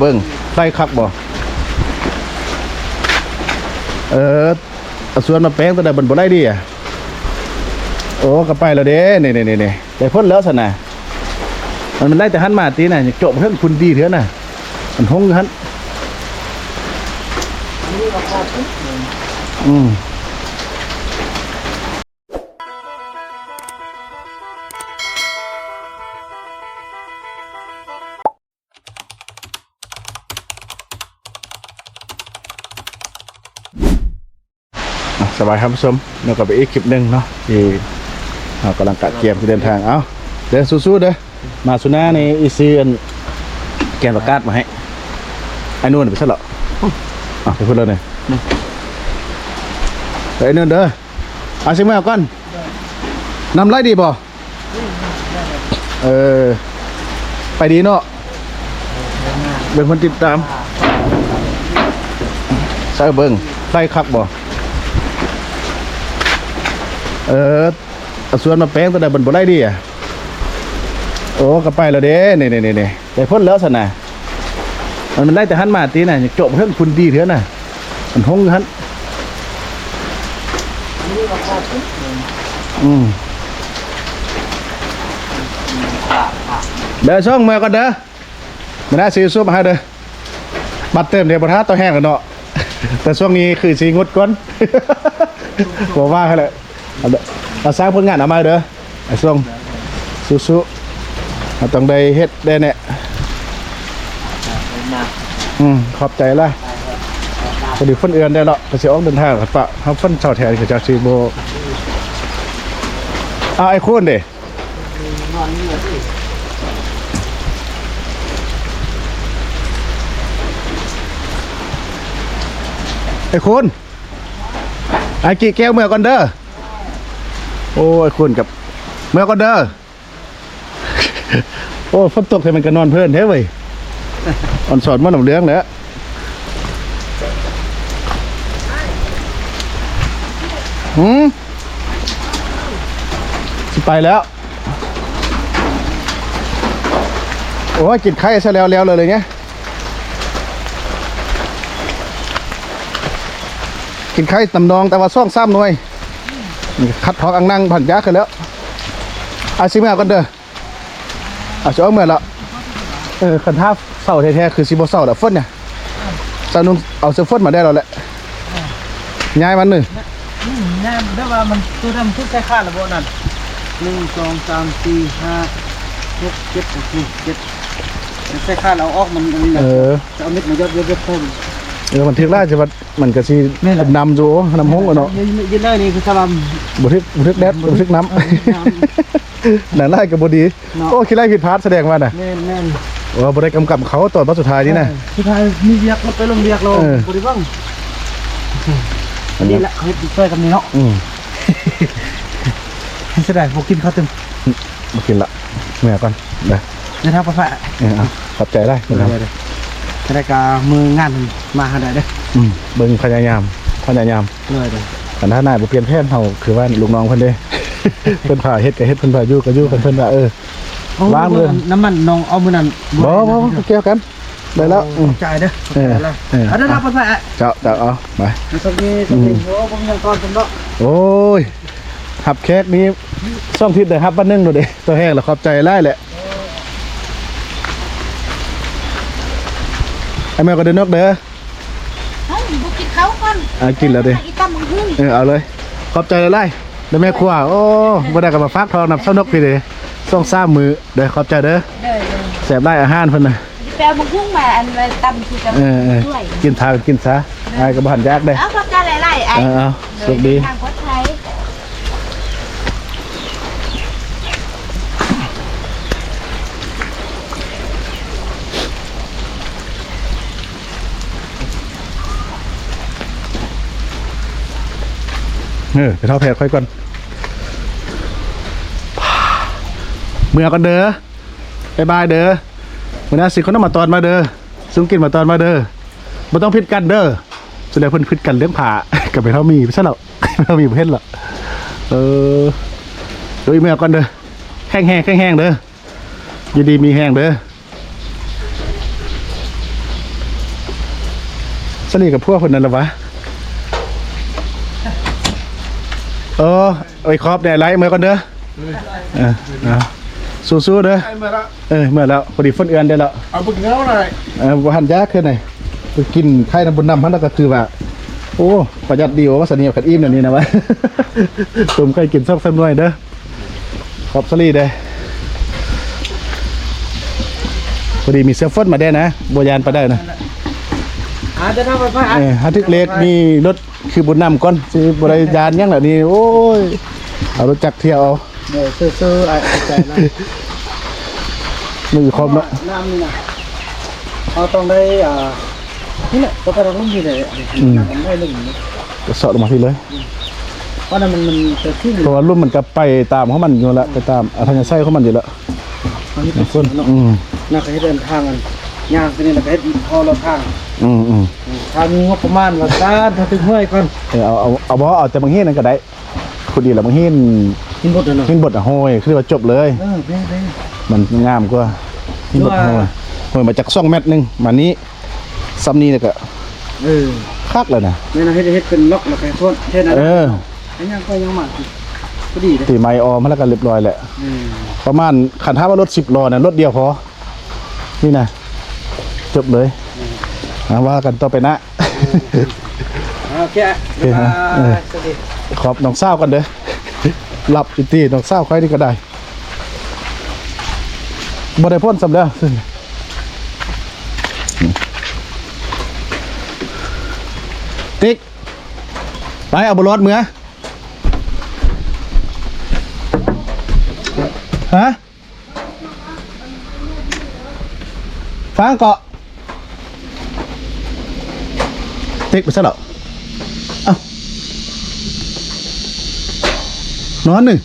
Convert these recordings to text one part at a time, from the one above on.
ເບິ່ງໄດ້ຄັກບໍ່? ເອີ ເອົາສວນມາແປງຕົວໃດມັນບໍ່ໄດ້ດີອະ. ໂອ້ ກໍໄປແລ້ວເດ້ ນີ້ໆໆ ໄດ້ຜົນແລ້ວຊັ້ນນະ. ມັນ ມັນໄດ້ແຕ່ຫັ້ນມາຕິນະ ຍັງເຈາະບໍ່ເຖິງພຸ້ນດີເທື່ອນະ. ມັນຫົງຢູ່ຫັ້ນ. ອືມ. ອ່ະ ສະບາຍທ່ານຜູ້ຊົມ ແລ້ວກໍເປັນອີກຄລິບໜຶ່ງເນາະ ທີ່ເຮົາກຳລັງກະກຽມທີ່ເດີນທາງ. ເອົາເດີ ສູ້ໆເດີ. ມາສຸນານີ້ ອີຊື້ອັນແກນປາກາດມາໃຫ້. ໄອ້ໜູນໄປໃສລະ? ອືມ ອ່ະ ໄປພຸ້ນແລ້ວນີ້. ໄປ ໄອ້ໜູນເດີ. ອາຊິເມືອກ່ອນ. ນຳໄດ້ດີບໍ່? ເອີ ໄປດີເນາະ. ເບິ່ງຄົນຕິດຕາມ ໃສ່ເບິ່ງໄດ້ຄັກບໍ່? ເອີ ເອົາສວນມາແປງຕົວໃດມັນບໍ່ໄດ້ດີອະ. ໂອ້ ກໍໄປແລ້ວເດ້ ນີ້ໆໆ ໄດ້ຜົນແລ້ວຊັ້ນນະ. ມັນ ມັນໄດ້ແຕ່ຫັ້ນມາຕິນະ ຍັງເຈາະບໍ່ເຖິງພຸ້ນດີເທື່ອນະ. ມັນຫົງຢູ່ຫັ້ນ. ອືມ. ເດີ ສົ່ງເມືອກ່ອນເດີ. ມື້ໜ້າຊື້ຊຸມາໃຫ້ເດີ. ບັດເຕີມເດ ບໍ່ຖ້າຕໍ່ແຫ້ງແລ້ວເນາະ. ແຕ່ຊ່ວງນີ້ຄືຊິງົດກ່ອນ ບໍ່ວ່າໃຫ້ແຫຼະ. ເອົາ ເອົາສ້າງຜົນງານເອົາໃໝ່ເດີ. ໄອ້ຊ່ວງ ສູ້ໆ ເຮົາຕ້ອງໄດ້ເຮັດໄດ້ແນ່. ອືມ ຂອບໃຈຫຼາຍ. ພໍດີຝົນເອື້ອນໄດ້ເນາະ ກໍຊິອອກເດີນທາງ ຄັນຟ້າ ເຮົາຝົນເຊົາແທ້ ກໍຈະຊິບໍ່. ອ້າວ ໄອ້ຄູນເດ? ໄອ້ຄູນ ໄອ້ກີ້ແກ້ວເມືອກ່ອນເດີ. ໂອ້ ໄອ້ຄູນກັບ ເມືອກ່ອນເດີ. ໂອ້ ຝົນຕົກແທ້ ມັນກໍນອນເພີນແທ້ເວີຍ. ອອນສອນມານຳເລື່ອງແຫຼະ. ຫືມ ຊິໄປແລ້ວ. ໂອ້ຍ ກິນໄຂ່ຊະແລ້ວໆ ເລີຍນີ້. ກິນໄຂ່ຕຳນອງ ແຕ່ວ່າສອງສາມໜ່ວຍ ຄັດທອກອັງນັງພັນຢາຂຶ້ນແລ້ວ. ອາຊິເມືອກ່ອນເດີ. ອາຊິອອກເມືອແລ້ວ. ເອີ ຄັນຖ້າເຊົາແທ້ໆ ຄືຊິບໍ່ເຊົາດອກ ຝົນນະ. ສາວນຸ່ງເອົາເສື້ອຝົນມາໄດ້ແລ້ວແຫຼະ. ຍ້າຍມັນນີ້ ອືມ ແມ່ນ ແບບວ່າມັນ ຕົວນັ້ນມັນຖືກໃສ່ຂາດແລ້ວບໍ່ນັ້ນ? ໜຶ່ງ ສອງ ສາມ ສີ່ ຫ້າ ຫົກ ເຈັດ ໂອເຄ ເຈັດ ໃສ່ຂາດແລ້ວເອົາອອກ ມັນ ມັນ ເອີ ຈະເອົາເມັດມາຢອດ ຢອດ ຢອດໃສ່ມັນ. ເອີ ມັນຖືກຫຼາຍ ຊິວ່າມັນກໍຊິ ແມ່ນແຫຼະ ເປັນນ້ຳຢູ່ ນ້ຳຫົງເນາະ. ຢູ່ ຢູ່ ຢູ່ໃນນີ້ຄືສະລຳ ບໍ່ຖືກ ບໍ່ຖືກແດດ ບໍ່ຖືກນ້ຳ ເອີ ບໍ່ຖືກນ້ຳ. ໜ້າຫຼາຍກໍບໍ່ດີ. ເນາະ ໂອ້ ຂີ້ໄລ່ຜິດພາດສະແດງວ່ານະ. ແມ່ນໆ ໂອ້ ບໍ່ໄດ້ກຳກັບເຂົາຕອນບັດສຸດທ້າຍນີ້ນະ. ເອີ ສຸດທ້າຍມີວຽກ ລົງໄປລົງວຽກ ເອີ ບໍ່ໄດ້ເບິ່ງ. ອັນນີ້ລະ ເຮັດຊ່ວຍກັນນີ້ເນາະ. ອືມ ເສຍດາຍ ບໍ່ກິນເຂົ້າຕື່ມ. ບໍ່ກິນລະ ເມືອກ່ອນເດີ. ເດີນທາງປອດໄພ. ເອີ ເອົາ ຂອບໃຈຫຼາຍ. ເດີ ເດີ ຈະໄດ້ກະມື້ງານມາຫາໄດ້ເດີ. ອືມ ເບິ່ງພະຍາຍາມ ພະຍາຍາມ. ໂດຍ ໂດຍ ຄັນຖ້ານາຍບໍ່ປ່ຽນແຜນ ເຮົາຄືວ່າລູກນ້ອງເພິ່ນເດ້. ເພິ່ນພາເຮັດກໍເຮັດ ເພິ່ນພາຢູ່ກໍຢູ່ ຄັນເພິ່ນວ່າ ເອີ ໂອ້ ວາງເລີຍ. ນ້ຳມັນນ້ອງເອົາມື້ນັ້ນ. ບໍ່ ບໍ່ ບໍ່ກ່ຽວກັນ ໄດ້ແລ້ວ. ໂອ້ ຂອບໃຈເດີ ຂອບໃຈຫຼາຍ. ເອີ ເອົາເດີ ເດີ ເອົາ ປອດໄພ. ເຈົ້າ ເຈົ້າ ເອົາ ໄປ. ໂຊກດີ ໂຊກດີ. ອືມ ໂອ້ ບໍ່ມີຫຍັງກ່ອນຊັ້ນເນາະ. ໂອ້ຍ ຮັບແຂກນີ້ສອງທິດໄດ້ຮັບບັດໜຶ່ງໂລດເດ້. ຕົວແຮງລະ ຂອບໃຈຫຼາຍແຫຼະ. ໄອ້ແມວກໍເດີນອກເດີ. ເອົ້າ ບໍ່ກິນເຂົ້າກ່ອນ. ອ່າ ກິນແລ້ວເດ້ ອີ່ຕຳບັກຫຸ່ງ. ເອີ ເອົາເລີຍ ຂອບໃຈຫຼາຍໆ ເດີແມ່ຄົວ. ໂອ້ ບໍ່ໄດ້ກໍມາຝາກທ້ອງນຳສາວນົກພີ້ເດ້ ສອງສາມມື້ເດີ. ຂອບໃຈເດີ. ໂດຍ ໂດຍ ແຊບຫຼາຍອາຫານເພິ່ນນະ. ຊິໄປເອົາບັກຫຸ່ງມາ ອັນ ໄວ້ຕຳຄືກັນ. ເອີ ເອີ ດ້ວຍ ກິນທາ ກິນຊາ. ໂດຍ ອ້າຍກໍບໍ່ທັນຢາກເດ້. ເອົາ ຂອບໃຈຫຼາຍໆ ອ້າຍ. ເອີ ເອົາ ໂດຍ ໂຊກດີ ເດີນທາງປອດໄພ. ເອີ ໄປເທົ່າແພດຂ້ອຍກ່ອນ. ເມືອກ່ອນເດີ ບາຍບາຍເດີ. ມື້ໜ້າຊື້ຂະໜົມມາຕອນມາເດີ ຊຸງກິນມາຕອນມາເດີ. ບໍ່ຕ້ອງຜິດກັນເດີ. ສ່ວນໃຫຍ່ເພິ່ນຜິດກັນເລື່ອງຜ້າ ກໍໄປເທົ່າມີໄປຊັ້ນແລ້ວ ເທົ່າມີບໍ່ເຫັນແລ້ວ. ເອີ ໂດຍ ເມືອກ່ອນເດີ. ແຂງແຮງ ແຂງແຮງເດີ. ຢູ່ດີມີແຮງເດີ. ສາລີກັບຜົວເພິ່ນນັ້ນລະຫວາ? ເອີ ໄອ້ຄອບແດ່ໄຫຼເມືອກ່ອນເດີ. ເອີ ເອົາ ສູ້ໆເດີ. ເອີ ເມືອແລ້ວ ພໍດີຝົນເອື້ອນໄດ້ແລ້ວ. ເອົາບັກເຫງົາໜ້ອຍ. ເອີ ບໍ່ທັນຢາກຄືໄດ໋ ໄປກິນໄຂ່ນຳບຸນນຳຫັ້ນລະ ກໍຄືວ່າ ໂອ້ ປະຢັດດີ. ໂອ້ ວ່າສະນີ້ຄັນອີ່ມແນວນີ້ນະວ່າ ຕົ້ມໄຂ່ກິນສອງສາມໜ່ວຍເດີ. ຂອບສາລີເດ້. ພໍດີມີເສື້ອຝົນມາແດ່ນະ ບໍ່ຢ້ານປານໃດນະ. ຫາແຕ່ທາງໄຟຟ້າ. ເອີ ຫາຖືກເລກມີລົດຄືບຸນນຳກ່ອນ ຊິບໍ່ໄດ້ຢ້ານຫຍັງແລ້ວນີ້. ໂອ້ຍ ເອົາລົດຈັກທ່ຽວເອົາ. ເອີ ເຊີໆ ອ້າຍ ຂອບໃຈນະ. ມື້ຄອບເນາະ ນ້ຳນີ້ນະ ເຮົາຕ້ອງໄດ້ ອ່າ ນີ້ແຫຼະ ກໍໄປທາງລຸ່ມນີ້ແຫຼະ. ອືມ ນ້ຳມັນໄຫຼລົງນີ້ ກໍເຊາະລົງມາພີ້ເລີຍ. ອືມ ເພາະນັ້ນມັນ ມັນຈະຂຶ້ນ ເພາະວ່າລຸ່ມມັນກໍໄປຕາມຂອງມັນຢູ່ແລ້ວ ໄປຕາມອັດທະຍາໄສຂອງມັນຢູ່ແລ້ວ. ອັນນີ້ເປັນສ່ວນເນາະ. ອືມ ນະ ກໍເຮັດອັນທາງອັນຍ່າງໄປນີ້ ແລ້ວກໍເຮັດດິນພໍລອດທາງ. ອືມໆ ອືມ ຖ້າມີງົບປະມານວ່າຊັ້ນ ຖ້າຖືກຫວຍກ່ອນ. ເອີ ເອົາ ເອົາ ເອົາບໍ່ ເອົາແຕ່ບາງເຮດນັ້ນກໍໄດ້. ຂຸດອີກແລ້ວ ບາງຫີນ ຫີນບົດນະ ຫີນບົດນະ ໂຫຍ ຄືວ່າຈົບເລີຍ. ເອີ ແມ່ນໆ ມັນງາມກວ່າຫີນບົດນະ ໂຫຍ ໂຫຍມາຈັກສອງແມັດໜຶ່ງ ມານີ້ ສ່ຳນີ້ແລ້ວກະ ເອີ ຄັກແລ້ວນະ. ແມ່ນ ເຮັດ ເຮັດເປັນລັອກແລ້ວກະໂທດແຄ່ນັ້ນ. ເອີ ຍັງໄປຍັງມາ ພໍດີເດ້ ຕີໄມ້ອ້ອມແລ້ວກະລຽບຮ້ອຍແຫຼະ. ອືມ ປະມານ ຄັນຖ້າວ່າລົດສິບລໍ້ນະ ລົດດຽວພໍ. ນີ້ນະ ຈົບເລີຍ. ອືມ ອ່າ ວ່າກັນຕໍ່ໄປນະ. ອ່າ ໂອເຄ ໂອເຄ ບາຍບາຍ. ເອີ ສະຫວັດດີ ຂອບນ້ອງສາວກ່ອນເດີ. ຫຼັບອີກຕິ ນ້ອງສາວຂ້ອຍນີ້ກໍໄດ້ ບໍ່ໄດ້ພົ້ນສ່ຳເດີ. ຕິກ ໄປເອົາບຸນຫຼອດເມືອ. ຮະ? ຟັງເກາະ ເຕັກໄປຊະແລ້ວ. ເອົ້າ ນອນນີ້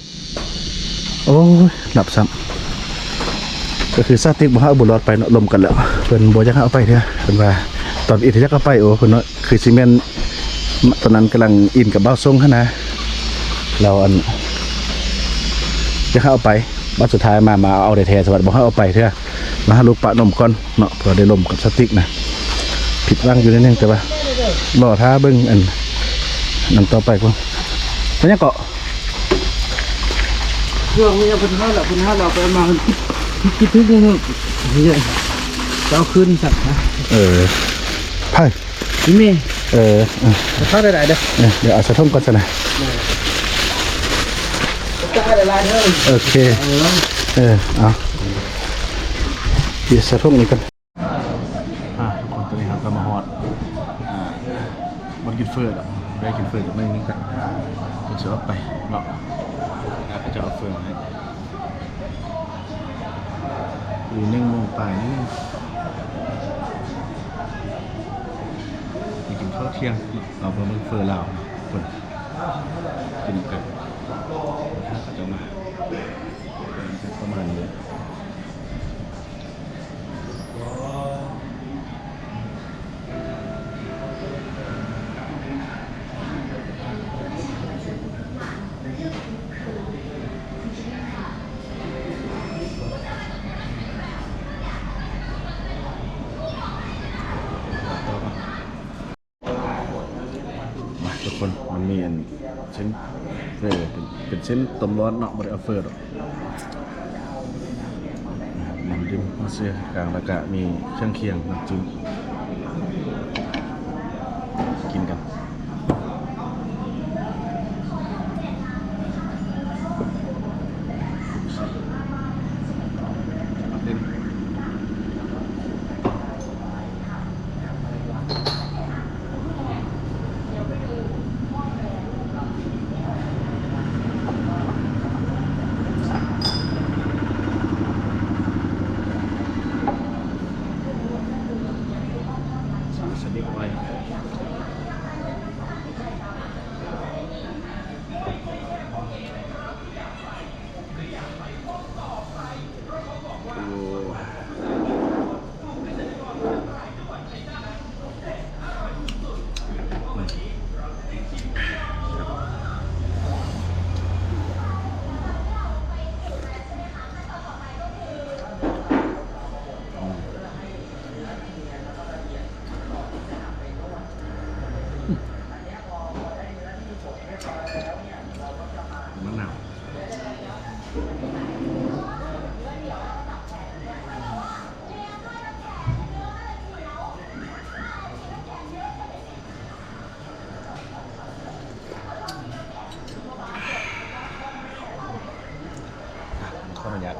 ໂອ້ຍ ຫຼັບຊ້ຳ. ກໍຄືສາວຕິກບໍ່ໃຫ້ເອົາບຸນຫຼອດໄປເນາະ ລົມກັນແລ້ວ ເພິ່ນບໍ່ຢາກໃຫ້ເອົາໄປເທື່ອ ເພິ່ນວ່າຕອນອີກຢາກເອົາໄປ. ໂອ້ ເພິ່ນວ່າຄືຊິແມ່ນ ຕອນນັ້ນກຳລັງອິນກັບບ່າວຊົງຫັ້ນນະ ລາວອັນ ຢາກໃຫ້ເອົາໄປ ບັດສຸດທ້າຍມາ ມາເອົາແທ້ໆ ສະຫວັດບໍ່ໃຫ້ເອົາໄປເທື່ອ. ມາຫາລູກປະນົມກ່ອນເນາະ ເພື່ອໄດ້ລົມກັບສາວຕິກນະ. ຜິດຫວັງຢູ່ໜ້ອຍໜຶ່ງ ແຕ່ວ່າລໍຖ້າເບິ່ງອັນນັ້ນຕໍ່ໄປກ່ອນ. ເປັນຫຍັງເກາະ? ເຄື່ອງນີ້ເພິ່ນຫາແລ້ວ ເພິ່ນຫາແລ້ວ ໄປເອົາມາ ເພິ່ນຄິດ ຄິດຖືກເລື່ອງ ຈະເອົາຄືນຊັ້ນນະ. ເອີ ໃຜ? ນີ້ ເອີ ເອີ ເຂົ້າໄດ້ຫຼາຍເດີ. ເອີ ດຽວເອົາໃສ່ຖົງກ່ອນຊັ້ນນະ. ໂອເຄ ເອີ ເອົາ ດຽວໃສ່ຖົງນີ້ກ່ອນ. ອ່າ ທຸກຄົນ ຕອນນີ້ເຮົາກໍມາຮອດ ອ່າ ບ່ອນກິນເຝີແລ້ວ ໄດ້ກິນເຝີກັບໜ້ອຍໜຶ່ງກ່ອນ ເພິ່ນຊິອອກໄປເນາະ. ອ່າ ເຂົາເຈົ້າເອົາເຝີມາໃຫ້ ຢູ່ໜຶ່ງໂມງປາຍນີ້ ໄດ້ກິນເຂົ້າທ່ຽງເນາະ. ເຮົາມາເບິ່ງເຝີລາວເນາະ ເພິ່ນກິນນຳກັນ ຖ້າເຂົາເຈົ້າມາ ປະມານນີ້. ມາທຸກຄົນ ມັນມີອັນເສັ້ນເຝີ ເປັນ ເປັນເສັ້ນຕົ້ມຮ້ອນເນາະ ບໍ່ໄດ້ເອົາເຝີດອກ. ນ້ຳດື່ມມາເຊຍກາງ ແລ້ວກະມີເຄື່ອງຄຽງ ນ້ຳຈິ້ມ ກິນກັນ.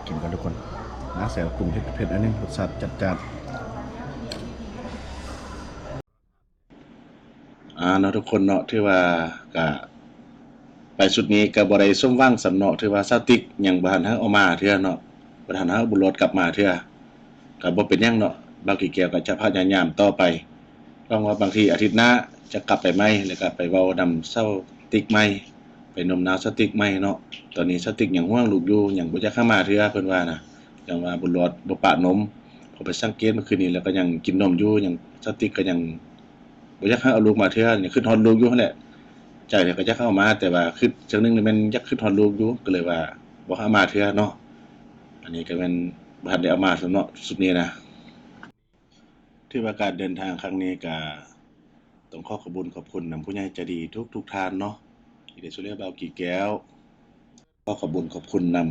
ກິນກ່ອນທຸກຄົນນະ. ໃສ່ເອົາປຸງເຜັດໆ ໜ້ອຍໜຶ່ງ ລົດຊາດຈັດຈ້ານ. ອ່າເນາະ ທຸກຄົນເນາະ ຖືວ່າກະໄປຊຸດນີ້ກະບໍ່ໄດ້ສົມຫວັງສ່ຳເນາະ. ຖືວ່າສາວຕິກຍັງບໍ່ທັນເອົາມາເທື່ອເນາະ, ບໍ່ທັນເອົາບຸນຫຼອດກັບມາເທື່ອ. ກະບໍ່ເປັນຫຍັງເນາະ, ບ່າວກີແກ້ວກະຈະພະຍາຍາມຕໍ່ໄປ. ຫວັງວ່າບາງທີອາທິດໜ້າຈະກັບໄປໃໝ່ ແລ້ວກະໄປເວົ້ານຳສາວຕິກໃໝ່, ໄປໂນ້ມນ້າວສາວຕິກໃໝ່ເນາະ. ຕອນນີ້ສາວຕິກຍັງຫ່ວງລູກຢູ່, ຍັງບໍ່ຢາກໃຫ້ມາເທື່ອ ເພິ່ນວ່ານະ. ຈັ່ງວ່າບຸນຫຼອດບໍ່ປະນົມ, ເພາະໄປສັງເກດມື້ຄືນນີ້ແລ້ວກະຍັງກິນນົມຢູ່, ຍັງ ສາວຕິກກະຍັງບໍ່ຢາກໃຫ້ເອົາລູກມາເທື່ອ, ຍັງຄຶດຮອດລູກຢູ່ຫັ້ນແຫຼະ. ໃຈກະຢາກເອົາມາ ແຕ່ວ່າຄຶດ ເຊິ່ງໜຶ່ງນີ້ແມ່ນຢາກຄຶດຮອດລູກຢູ່ ກະເລີຍວ່າບໍ່ໃຫ້ເອົາມາເທື່ອເນາະ. ອັນນີ້ກະແມ່ນບໍ່ທັນໄດ້ເອົາມາຊ້ຳເນາະ ຊຸດນີ້ນະ. ຖືວ່າການເດີນທາງຄັ້ງນີ້ກະຕ້ອງຂໍຂອບບຸນຂອບຄຸນນຳຜູ້ໃຫຍ່ໃຈດີທຸກໆທ່ານເນາະ ທີ່ໄດ້ຊ່ວຍເຫຼືອບ່າວກີແກ້ວ. ຂໍຂອບບຸນຂອບຄຸນນຳ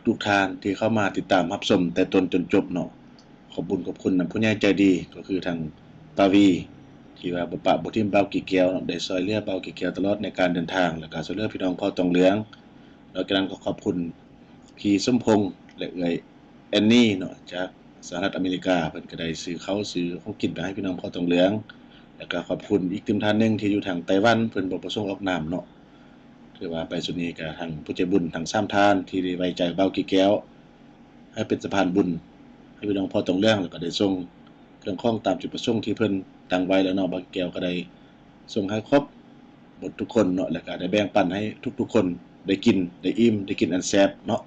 ທຸກໆທ່ານທີ່ເຂົ້າມາຕິດຕາມຮັບຊົມແຕ່ຕົ້ນຈົນຈົບເນາະ. ຂອບບຸນຂອບຄຸນນຳຜູ້ໃຫຍ່ໃຈດີ ກໍຄືທາງປ້າວີ ທີ່ວ່າບໍ່ປະບໍ່ຖິ້ມບ່າວກີແກ້ວເນາະ, ໄດ້ຊ່ວຍເຫຼືອບ່າວກີແກ້ວຕະຫຼອດໃນການເດີນທາງ ແລ້ວກະຊ່ວຍເຫຼືອພີ່ນ້ອງເຜົ່າຕອງເຫຼືອງ. ນອກຈາກນັ້ນກໍຂອບຄຸນພີ່ສົມພົງ ແລະ ເອື້ອຍແອນນີເນາະ ຈາກສະຫະລັດອາເມລິກາ, ເພິ່ນກະໄດ້ຊື້ເຂົ້າຊື້ຂອງກິນໄປໃຫ້ພີ່ນ້ອງເຜົ່າຕອງເຫຼືອງ. ແລ້ວກະຂອບຄຸນອີກຕື່ມທ່ານໜຶ່ງທີ່ຢູ່ທາງໄຕ້ຫວັນ, ເພິ່ນບໍ່ປະສົງອອກນາມເນາະ. ຖືວ່າໄປຊຸດນີ້ກະທັງຜູ້ໃຈບຸນທັງສາມທ່ານທີ່ໄດ້ໄວ້ໃຈບ່າວກີແກ້ວໃຫ້ເປັນສະພານບຸນໃຫ້ພີ່ນ້ອງເຜົ່າຕອງເຫຼືອງ, ແລ້ວກະໄດ້ສົ່ງເຄື່ອງຂອງຕາມຈຸດປະສົງທີ່ເພິ່ນຕັ້ງໄວ້ແລ້ວເນາະ. ບ່າວກີແກ້ວກະໄດ້ສົ່ງໃຫ້ຄົບໝົດທຸກຄົນເນາະ, ແລ້ວກະໄດ້ແບ່ງປັນໃຫ້ທຸກໆຄົນໄດ້ກິນໄດ້ອີ່ມ ໄດ້ກິນອັນແຊບເນາະ.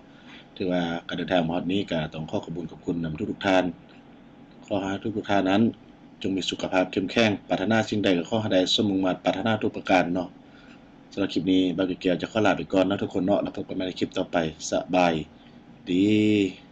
ຖືວ່າການເດີນທາງມາຮອດນີ້ກະຕ້ອງຂໍຂອບບຸນຂອບຄຸນນຳທຸກໆທ່ານ. ຂໍໃຫ້ທຸກໆທ່ານນັ້ນຈົ່ງມີສຸຂະພາບເຂັ້ມແຂງ, ປາດຖະໜາສິ່ງໃດກໍຂໍໃຫ້ໄດ້ສົມມຸ່ງມາດປາດຖະໜາທຸກປະການເນາະ. ສຳລັບຄລິບນີ້ ບ່າວກີແກ້ວຈະຂໍລາໄປກ່ອນເນາະທຸກຄົນເນາະ, ແລ້ວພົບກັນໃໝ່ໃນຄລິບຕໍ່ໄປ. ສະບາຍດີ.